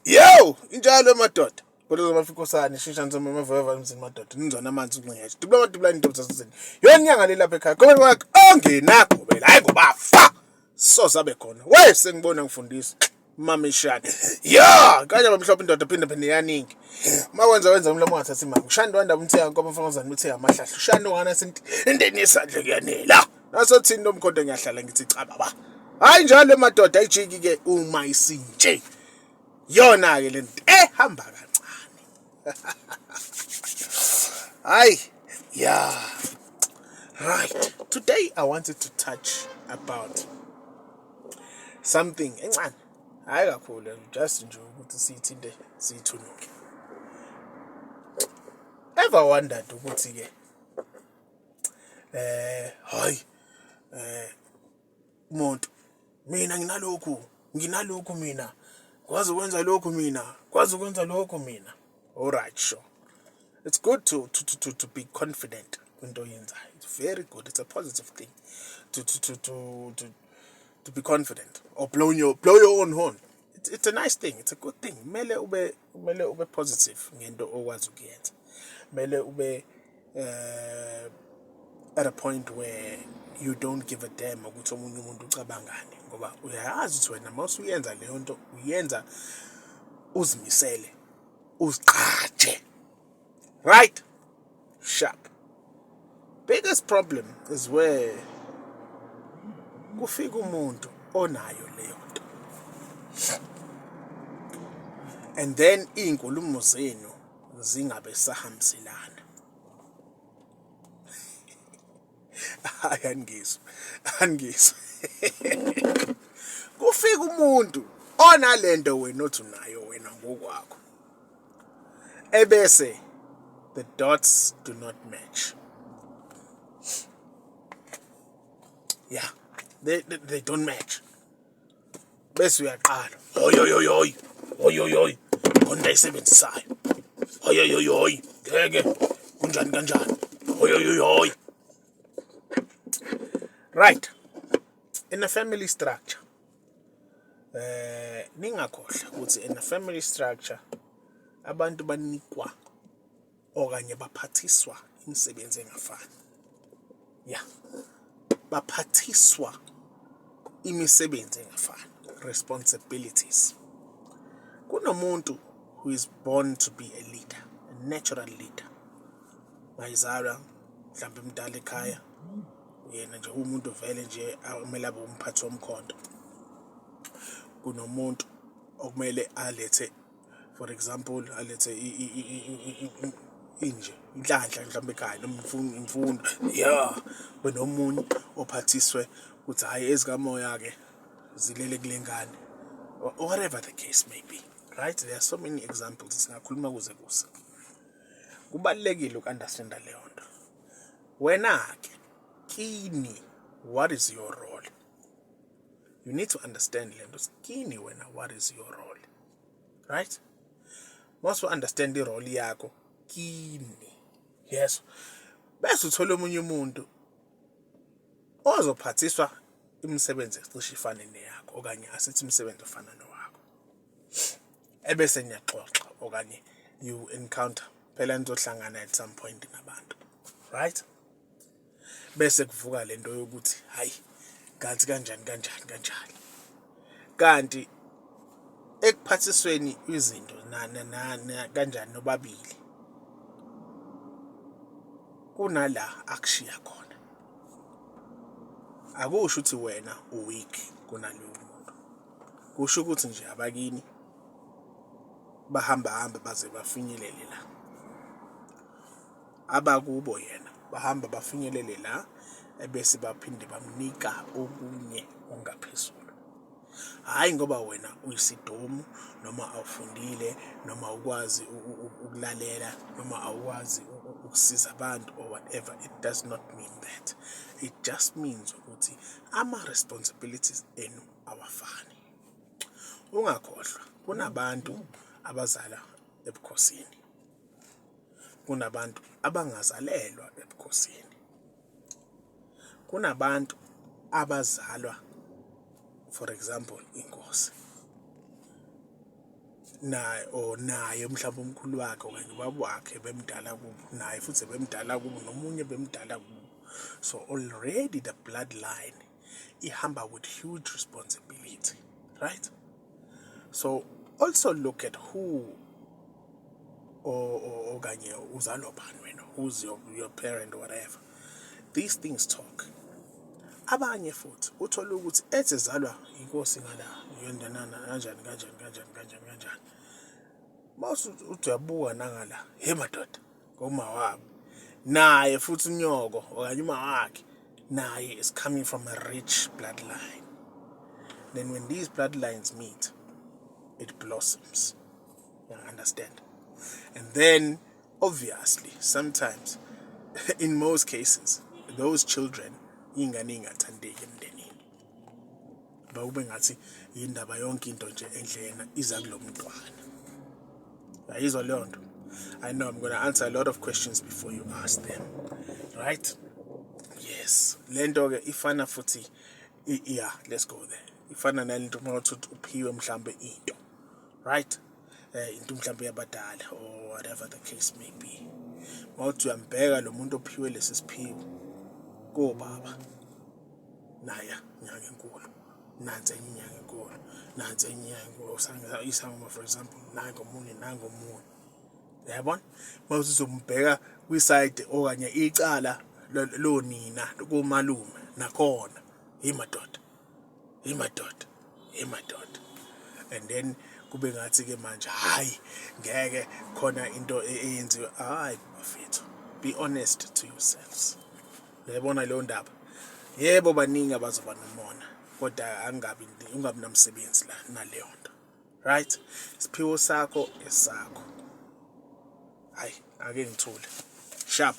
Yo, injalo madoda. Kodwa zamafikosane shisha nsoma amaveva emzini madoda. Ninzona amanzi unqengeshe. Dubula amadubula intombi zasezini. Yona inyanga le lapha ekhaya. Gobela kwakhe ongenagobela. Hayi ngoba fa. Soze abe khona. We sengibona ngifundisa. Mamishane. Ya, kanye bamhlophe indoda phinde phinde yaningi. Makwenza wenza umlomo ungathathi imali. Ushanda wanda umthiya nkomo mfakazana umthiya amahlahla. Ushanda ungana sinti indeni yesandla kuyanela. Nasothini lomkhonto ngiyahlala ngithi cha baba. Hayi njalo madoda ayijiki ke uma isinje. Yona ke lento ehamba kancane. Hayi yeah. Right. Today I wanted to touch about something encane. Hayi kakhulu just nje ukuthi siyithinte siyithunuke. Ever wondered ukuthi ke hayi umuntu mina nginalokhu nginalokhu mina kwazi ukwenza lokhu mina kwazi ukwenza lokhu mina. All right, sure, it's good to be confident kwinto oyenzayo. It's very good. It's a positive thing to be confident or blow your own horn. It's a nice thing. It's a good thing. Kumele ube positive ngento okwazi ukuyenza. Kumele ube at a point where you don't give a damn ukuthi omunye umuntu ucabangani, ngoba uyayazi ukuthi wena mawusuyenza leyo nto uyenza uzimisele, uzigqaje, right? Sharp. Biggest problem is where kufika umuntu onayo leyo nto and then iy'nkulumo zenu zingabe sahambiselana. Hayi, angizwe, angizwe. Kufika umuntu onalento wena othi unayo wena ngokwakho, ebese the dots do not match. Yeah, they don't match. Bese uyaqala, "Hoyoyoyoy, hoyoyoy, khona ayisebenzisayo, hoyoyoyoy, ngeke, kunjani, kanjani, hoyoyoyoy." Right, in a family structure, ningakhohlwa ukuthi in a family structure abantu banikwa okanye baphathiswa imisebenzi engafani. Yeah, baphathiswa imisebenzi engafani, responsibilities. Kunomuntu who is born to be a leader, a natural leader. Mayizalwa mhlawumbe emdala ekhaya, yena nje umuntu vele nje akumele abe umphathi womkhonto. Kunomuntu okumele alethe, for example, alethe inje inhlanhla mhlawumbe ekhaya noma imfundo. Yeah, benomunye ophathiswe ukuthi hhayi, ezikamoya-ke zilele kule ngane, or whatever the case may be, right? There are so many examples, singakhuluma kuze kuse. Kubalulekile uku-understanda leyo nto. Wena-ke kini, what is your role? You need to understand le nto. Kini wena, what is your role, right? Mase understand i-role yakho kini, yes, bese uthola omunye umuntu ozophathiswa imisebenzi ecishe ifane neyakho, okanye asithi imisebenzi ofana nowakho, ebese niyaxoxa okanye you encounter. Phela nizohlangana at some point nabantu, right? Bese kuvuka lento yokuthi hayi, ngathi kanjani, kanjani, kanjani, kanti ekuphathisweni izinto na na na kanjani nobabili kunala akushiya khona. Akusho ukuthi wena u-weak kunaloyo muntu, kusho ukuthi nje abakini bahamba hamba baze bafinyelele la abakubo, yena bahamba bafinyelele la, ebese baphinde bamnika okunye okungaphezulu. Hhayi ngoba wena uyisidomu noma awufundile noma awukwazi ukulalela noma awukwazi ukusiza abantu or whatever. It does not mean that. It just means ukuthi ama-responsibilities enu awafani. Ungakhohlwa, kunabantu abazala ebukhosini, kunabantu abangazalelwa ebukhosini, kunabantu abazalwa, for example, inkosi. Naye or naye mhlawumbe umkhulu wakhe okanye ubaba wakhe bemdala kubo, naye futhi bemdala kubo, nomunye bemdala kubo. So already the bloodline ihamba with huge responsibility, right? So also look at who or okanye uzalwa bani wena, who's your parent or whatever. These things talk. Abanye futhi uthola ukuthi ethi zalwa inkosi ngala yondanana kanjani kanjani kanjani kanjani kanjani, mase uthi uyabuka nangala, he madoda, ngoma wabo naye futhi unyoko okanye uma wakhe naye is coming from a rich bloodline. Then when these bloodlines meet, it blossoms, you understand? And then obviously sometimes, in most cases, those children, ingane ingathandeki emndenini, bakube ngathi indaba yonke into nje endlena iza kulo mntwana. Ayizwa leyo nto. I know I'm going to answer a lot of questions before you ask them, right? Yes, lento ke ifana futhi, yeah, let's go there. Ifana nalento uma uthi uphiwe mhlambe into, right? Into mhlambe yabadala or whatever the case may be. Mawuthi uyambheka lo muntu ophiwe lesi siphiwo kobaba, naya inyanga enkulu, nansi enye inyanga enkulu, nansi enye inyanga enkulu, isangoma for example, nangu omunye, nangu omunye, uyabona? Mawuthi uzombheka kwi-side okanye icala lonina komalume, nakhona imadoda, imadoda, imadoda. And then kube ngathi ke manje, hayi, ngeke khona into eyenziwe. Hayi bafethu, be honest to yourselves. Uyayibona leyo ndaba? Yebo, baningi abazoba nomona, kodwa angabi ungabi namsebenzi la naleyo nto, right? Isiphiwo sakho esakho. Hayi, ake ngithule. Sharp.